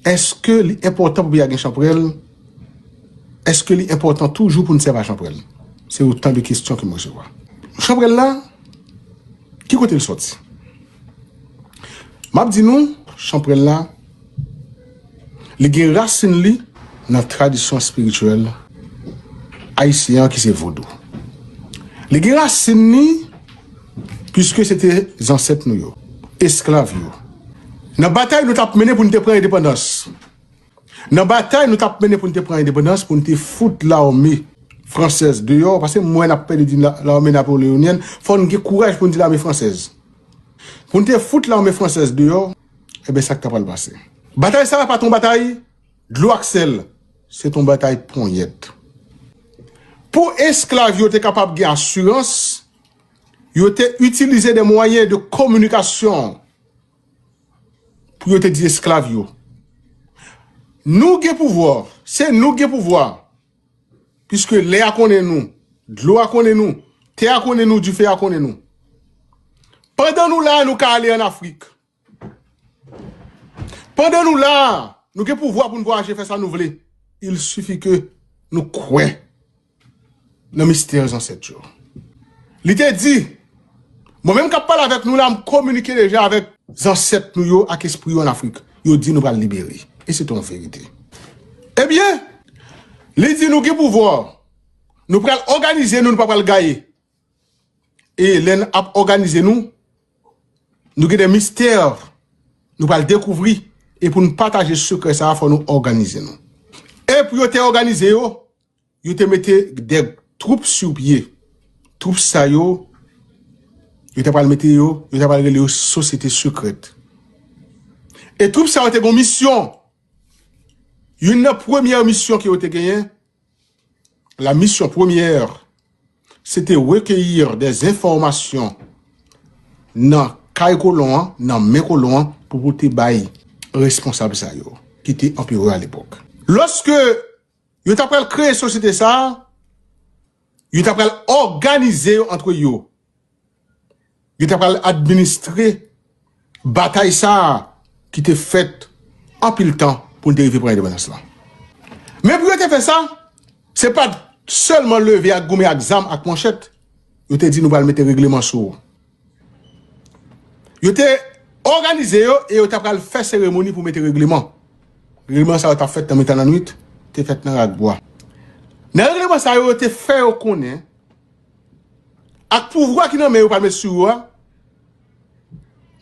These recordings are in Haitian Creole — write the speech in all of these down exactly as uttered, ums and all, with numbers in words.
Èske li enpòtan pou peyi a gen chanpwèl? Èske li enpòtan toujou pou n sèvi a chanpwèl? Se otan de kesyon ke m resevwa. Chanpwèl la, ki kote l sòti? M ap di nou, chanpwèl la, li gen rasin li nan tradisyon espirityèl ayisyen an ki se vodou. Li gen rasin li, piske se te zansèt nou yo, esklav yo. Nan batay nou t ap mennen pou n te pran endepandans. Nan batay nou t ap mennen pou n te pran endepandans, pou n te fout lame fransèz deyò, paske m wè n ap pèdi di la- lame napoleonyèn, fò n gen kouraj pou n di lame fransèz. Pou n te fout lame fransèz deyò, enben sa k ta pral pase. Batay sa a pa t yon batay dlo ak sèl, se t yon batay ponyèt. Pou esklav yo te kapab gen asirans, yo te itilize de mwayen de kominikasyon pou yo te di esklav yo, nou gen pouvwa, se nou gen pouvwa, piske lè a konnen nou, dlo a konnen nou, tè a konnen nou, dife a konnen nou. Pandan nou la, nou ka ale ann Afrik. Pandan nou la, nou gen pouvwa pou n vwayaje fè sa nou vle. Il sifi ke nou kwè nan mistè zansèt yo. Li te di, mwen menm k ap pale avèk nou la, m kominike deja avèk zansèt nou yo ak espri yo ann Afrik. Yo di nou pral libere. E se te yon verite. Ebyen, li di nou gen pouvwa. Nou pral òganize nou, nou pa pral gaye. E lè n ap òganize nou, nou gen de mistè nou pral dekouvri. E pou n pataje sekrè sa a, fò nou òganize nou. E pou yo te òganize yo, yo te mete de twoup sou pye. Twoup sa yo, yo te pral mete yo, yo te pral rele yo sosyete sekrèt. E twoup sa yo te gen yon misyon. Youn nan premyè misyon ke yo te genyen, la mission première, se te recueillir des informations nan kay kolon an, nan men kolon an, pou pote bay responsab sa yo, ki te anperè alepòk. Lòske yo ta pral kreye sosyete sa a, yo ta pral òganize yo antre yo. Yo ta pral administre batay sa a ki te fèt anpil tan pou n te rive pran endepandans lan. Men pou yo te fè sa, se pa t sèlman leve ak goumen ak zam ak manchèt. Yo te di nou pral mete regleman sou ou. Yo te òganize yo e yo ta pral fè seremoni pou mete regleman. Regleman sa yo t ap fèt nan mitan lannwit, te fèt nan rak bwa. Nan regleman sa yo, yo te fè yo konnen ak pouvwa ki nan men yo pral met sou yo a,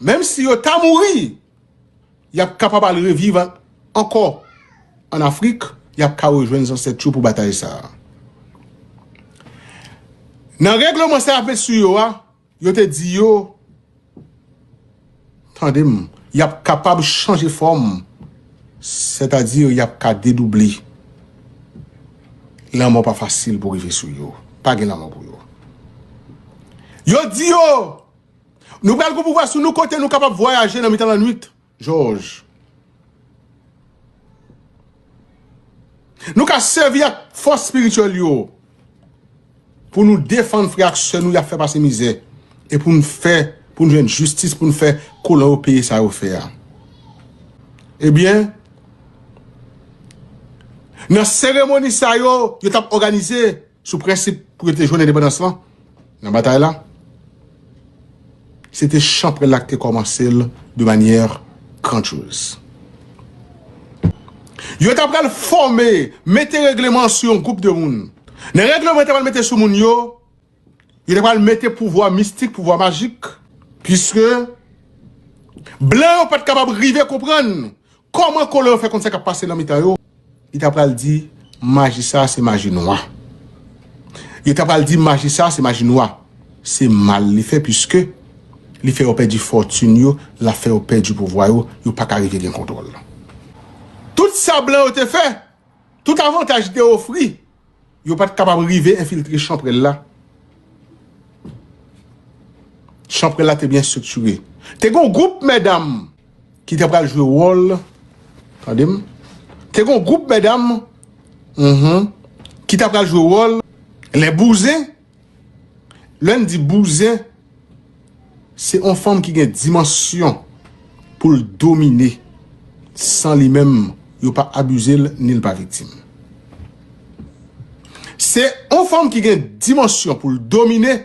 menm si yo ta mouri, y ap kapab al reviv an- ankò ann Afrik, y ap ka rejwenn zansèt yo pou batay sa a. Nan regleman sa y ap met sou yo a, yo te di yo, tande m, y ap kapab chanje fòm, sètadi y ap ka dedouble. Lanmò pa fasil pou rive sou yo. Pa gen lanmò pou yo. Yo di yo, nou pral gen pouvwa sou nou kote nou kapab vwayaje nan mitan lannwit. Jòj. Nou ka sèvi ak fòs espirityèl yo pou nou defann frè ak sè nou y ap fè pase mizè e pou n fè, pou n jwenn jistis, pou n fè kolon yo peye sa yo fè a. Ebyen, nan seremoni sa yo, yo t ap òganize sou prensip pou yo te jwenn endepandans lan, nan batay la, se te chanpwèl la ki te kòmanse l de manyè grandyez. Yo ta pral fòme, mete regleman sou yon gwoup de moun. Nan regleman yo ta pral mete sou moun yo, yo ta pral mete pouvwa mistik, pouvwa majik, piske blan yo pa t kapab rive konprann kòman kolon yo fè konn sa k ap pase nan mitan yo. Li ta pral di, maji sa a se maji nwa. Yo ta pral di, maji sa a se maji nwa. Se mal li fè, piske li fè yo pèdi fòtin yo, l ap fè yo pèdi pouvwa yo, yo pa ka rive gen kontwòl. Tout sa blan yo te fè, tout avantaj li te ofri, yo pa t kapab rive enfiltre chanpwèl la. Chanpwèl la te byen estriktire. Te gen yon gwoup medam ki te pral jwe wòl, tande m, te gen yon gwoup medam, mhm, ki te pral jwe wòl lè bouzen. Lè n di bouzen, se yon fanm ki gen dimansyon pou l domine. san li menm, yo pa abize l, ni l pa viktim. Se yon fanm ki gen dimansyon pou l domine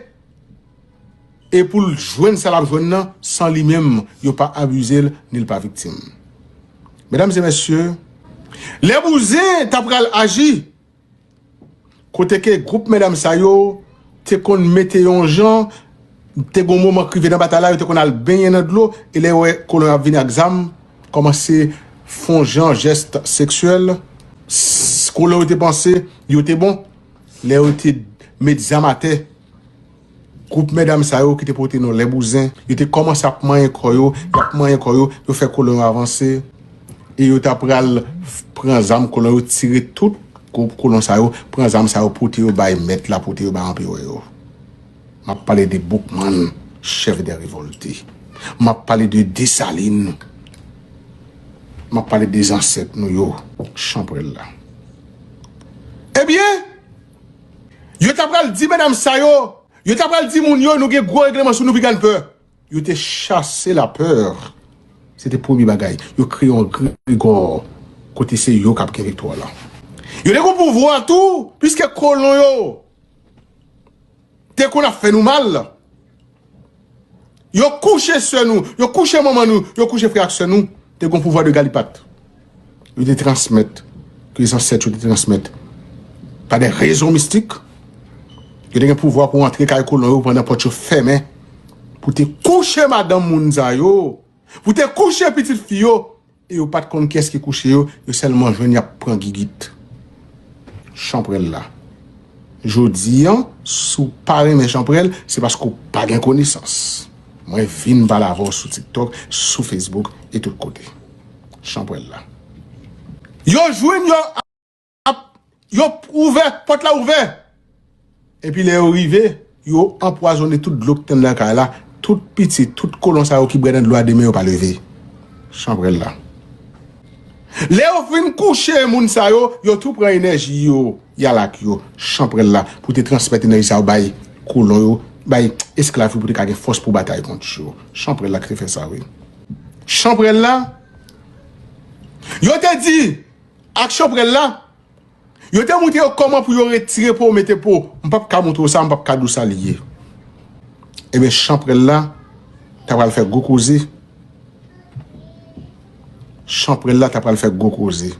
e pou l jwenn sa l ap jwenn nan, san li menm, yo pa abize l, ni l pa viktim. Medam e mesye, lè bouzen ta pral aji, kote ke gwoup medam sa yo te konn mete yon jan, te gon moman k rive nan batay la, yo te konn al benyen nan dlo, e lè yo wè kolon yo ap vini ak zam, kòmanse fè yon jan jès seksyèl, s- kolon yo te panse yo te bon, lè yo te met zam atè, gwoup medam sa yo ki te pote non lè bouzen, yo te kòmanse ap manyen kò yo, y ap manyen kò yo, yo fè kolon yo avanse, e yo ta pral pran zam kolon yo, tire tout gwoup kolon sa yo, pran zam sa yo, pote yo bay mèt la, pote yo bay anperè yo. M ap pale de Boukman, chèf dè revòlte. M ap pale de Desalin. M ap pale de zansèt nou yo, chanprèl la. Ebyen, yo ta pral di medam sa yo, yo ta pral di moun yo, nou gen gwo règleman sou nou, piga n pè. Yo te chase lapè. Se te premye bagay. Yo kreye yon egregò kote se yo k ap gen viktwa la. Yo te gen pouvwa tou, piske kolon yo te konn ap fè nou mal. Yo kouche sè nou, yo kouche manman nou, yo kouche frè ak sè nou. Te gen pouvwa de galipat. Yo te transmèt, ke zansèt yo te transmèt pa de rezon mistik. Yo te gen pouvwa pou antre kay kolon yo pandan pòt yo fèmen, pou te kouche madanm moun sa yo, pou te kouche pitit fi yo, e yo pa t konn kiyès ki kouche yo, yo sèlman jwenn y ap pran gigit. Chanprèl la. Jodi an, si w pa renmen chanprèl, se paske w pa gen konesans. Mwen vin pale avè w sou TikTok, sou Facebook e tout kote. Chanprèl la. Yo jwenn yo ap, yo ouvè, pòt la ouvè. Epi lè yo rive, yo anpwazonnen tout dlo ki te anndan kay la, tout pitit, tout kolon sa yo ki bwè nan dlo a demen yo pa leve. Chanprèl la. Lè yo fin kouche moun sa yo, yo tou pran enèji yo, y al ak yo, chanprèl la, pou te transmèt enèji sa yo bay kolon yo, bay esklav yo pou te ka gen fòs pou batay kont yo. Chanprèl la ki te fè sa, wi. Chanprèl la, yo te di ak chanprèl la, yo te montre yo kòman pou yo retire po, mete po. M p ap ka montre w sa, m p ap ka di w sa li ye. Ebyen, chanprèl la ta pral fè gwo koze. Chanprèl la ta pral fè gwo koze.